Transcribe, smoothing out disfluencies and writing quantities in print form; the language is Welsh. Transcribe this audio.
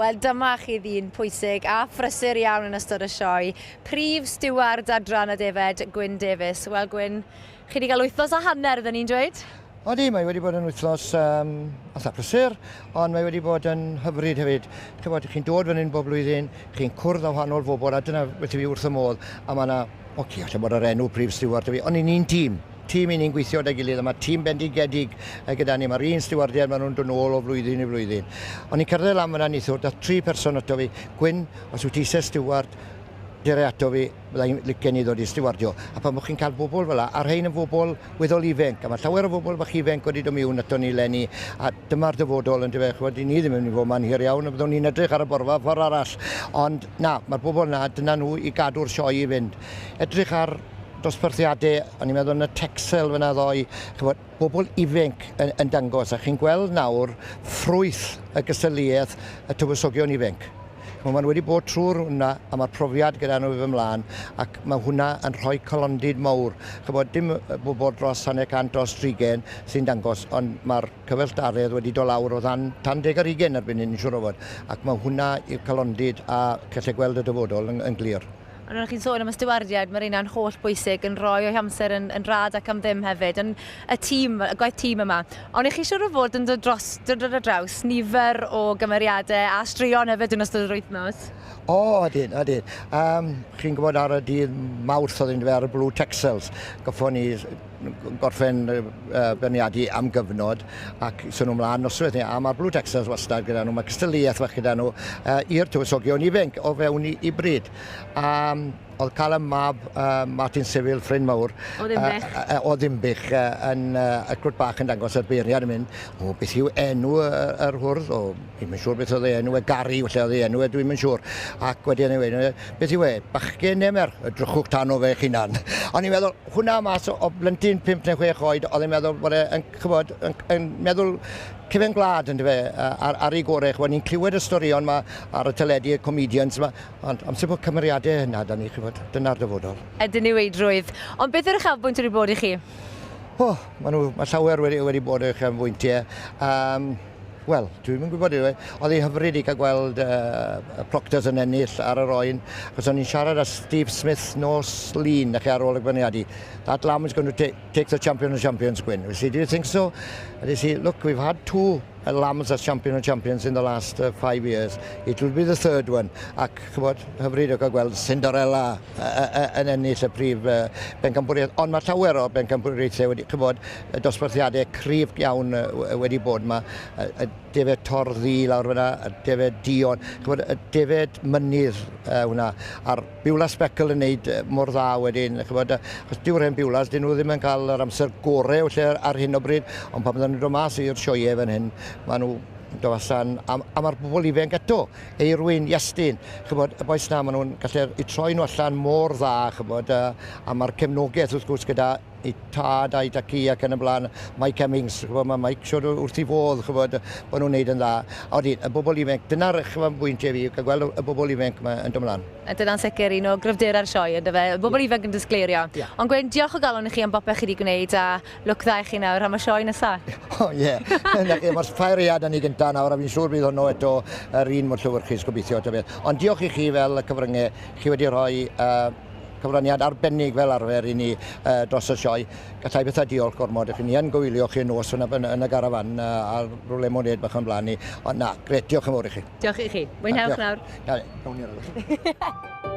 Wel, dyma chi ddyn pwysig a phrysur iawn yn ystod y sioe. Prif stiward adran y defaid, Gwyn Davies. Wel, Gwyn, chi wedi cael wythnos a hanner, ydyn ni'n dweud? Odi, mae wedi bod yn wythnos um, eitha prysur, ond mae wedi bod yn hyfryd hefyd. Chybod, chi'n dod fan hyn bob blwyddyn, chi'n cwrdd â wahanol bobl, a dyna beth fi wrth y modd. A mae yna, oce, okay, allai bod yr enw prif stiward fi, ond ni'n un tîm. Tîm i ni'n gweithio 'da'i gilydd a mae tîm bendigedig gyda ni. Mae'r un stiwardiaid, maen nhw'n dod nôl o flwyddyn i flwyddyn. O'n i'n cerdded lan fyna neithiwr, dath tri person ato fi, Gwyn, os wyt ti eisiau stiward, dere ato fi, byddai'n licen i ddod i stiwardio. A pan bod chi'n cael bobl fel la, a rhain yn bobl weddol ifanc, a mae llawer o bobl bach ifanc wedi dod miwn ato ni leni, a dyma'r dyfodol yn dyfe, chybod, ni ddim yn mynd i fod ma'n hir iawn, a byddwn ni'n edrych ar y borfa ffordd arall. Ond na, mae'r bobl na, dyna nhw i gadw'r sioe i fynd. Edrych ar dosbarthiadau, o'n i'n meddwl yn y Texel fyna ddoe, chybod, bobl ifanc yn, yn dangos, a chi'n gweld nawr ffrwyth y gystadleuaeth y tywysogion ifanc. Chymod, maen nhw wedi bod trwy'r hwnna, a mae'r profiad gyda nhw i fy mlaen, ac mae hwnna yn rhoi colondid mawr. Chybod, dim bobl dros hanner cant, dros trigen sy'n dangos, ond mae'r cyfeillgaredd wedi dod lawr o ddan tan deg ar hugen erbyn hyn, siŵr o fod. Ac mae hwnna i'r calondid a gallu gweld y dyfodol yn, yn glir. Ond oeddech chi'n sôn am y stiwardiaid, mae'r rheina'n holl bwysig, yn rhoi o'u hamser yn, yn rhad ac am ddim hefyd, yn y tîm, y gwaith tîm yma. Ond i chi siŵr o fod yn dod dros, dod ar draws nifer o gymeriadau a straeon hefyd yn ystod yr wythnos. O, ydyn, ydyn. Um, chi'n gwybod ar y dydd Mawrth oedd yn ar y Blue Texels, goffon ni gorffen uh, beirniadu am gyfnod ac swn nhw mlaen noswaith ni. A mae'r Blue Texas wastad gyda nhw, mae cystadleuaeth fach gyda nhw uh, i'r tywysogion ifanc o fewn i, i bryd. A um, oedd cael y mab uh, Martin Civil, ffrind mawr, o Ddinbych, uh, uh, o Ddinbych uh, yn uh, y crwt bach yn dangos yr beirniad yn mynd, o, beth yw enw yr hwrdd? O, Dwi'm yn siŵr beth oedd ei enw e, Gary falle oedd ei enw e, dwi'm yn siŵr. Ac wedyn ei weud, beth yw e, bachgen neu merch? Edrychwch tan o fe eich hunan. O'n i'n meddwl, hwnna mas o, o blentyn 5 neu 6 oed, oedd e'n meddwl bod e'n, chybod, yn, yn meddwl cefen gwlad yn dyfe, ar, ar ei gorau. Chybod, ni'n clywed y storïon yma ar y teledu, y comedians yma, ond amser bod cymeriadau hynna da ni, chybod, dyna'r dyfodol. Y diniweidrwydd. Ond beth yw'r uchafbwynt wedi bod i chi? O, oh, mae nhw, mae llawer wedi, wedi bod uchafbwyntiau. Um, Wel, dwi'm yn gwybod i Oedd hi'n hyfryd i cael gweld uh, Proctors yn ennill ar yr oen, achos o'n i'n siarad â Steve Smith nos Lun, na chi ar ôl y gwyniadu. That lamb is going to take, take the champion of champions, Gwyn. We said, do you think so? And he said, look, we've had two lambs as champion of champions in the last 5 years. It will be the third one. Ac, chybod, hyfryd o cael gweld Cinderella yn ennill y prif bencampwriaeth. Ond mae llawer o bencampwriaethau wedi, chybod, dosbarthiadau cryf iawn wedi bod yma. Y defed torddi lawr fyna, y defed dion, chybod, y defed mynydd hwnna, a'r Beulah Speckle yn neud mor dda wedyn, chybod, achos dyw'r hen Bewlahs, dyn nhw ddim yn cael yr amser gorau o lle ar hyn o bryd, ond pan bydden nhw'n dod mas i'r sioeau fan hyn, maen nhw dod allan, a, a mae'r bobl ifanc eto, Eirwyn, Iestyn, chybod, y bois na, maen nhw'n gallu eu troi nhw allan mor dda, chybod, a, a mae'r cefnogaeth wrth gwrs gyda ei tad a'i dacu ac yn y blaen, Mike Hemmings, chybod, mae Mike siwr wrth ei fodd, chybod, bod nhw'n neud yn dda. A wedyn, y bobl ifanc, dyna'r uchafbwyntiau fi, cael gweld y bobl ifanc yma yn dod ymlaen. A dyna'n sicr un o gryfderau'r sioe, yndyfe? Y bobl ifanc yn disgleirio. Yeah. Ond Gwyn, diolch o galon i chi am bopeth chi wedi gwneud a lwc dda i chi nawr am y sioe nesaf. O ie, mae'r ffair ead ni gyntaf nawr a fi'n siŵr bydd honno eto yr un mor llewyrchus gobeithio ta beth. Ond diolch i chi fel y cyfryngau, chi wedi rhoi uh, cyfraniad arbennig fel arfer i ni uh, dros y sioe. Gallai bethau diolch gormod i chi. Ni yn gwylio chi nos yn, yn, yn y garafan uh, a rhyw lemonade bach yn blaen ni. Ond na, gret, diolch yn fawr i chi. Diolch i chi. Mwynhewch nawr. Na, nawn ni ar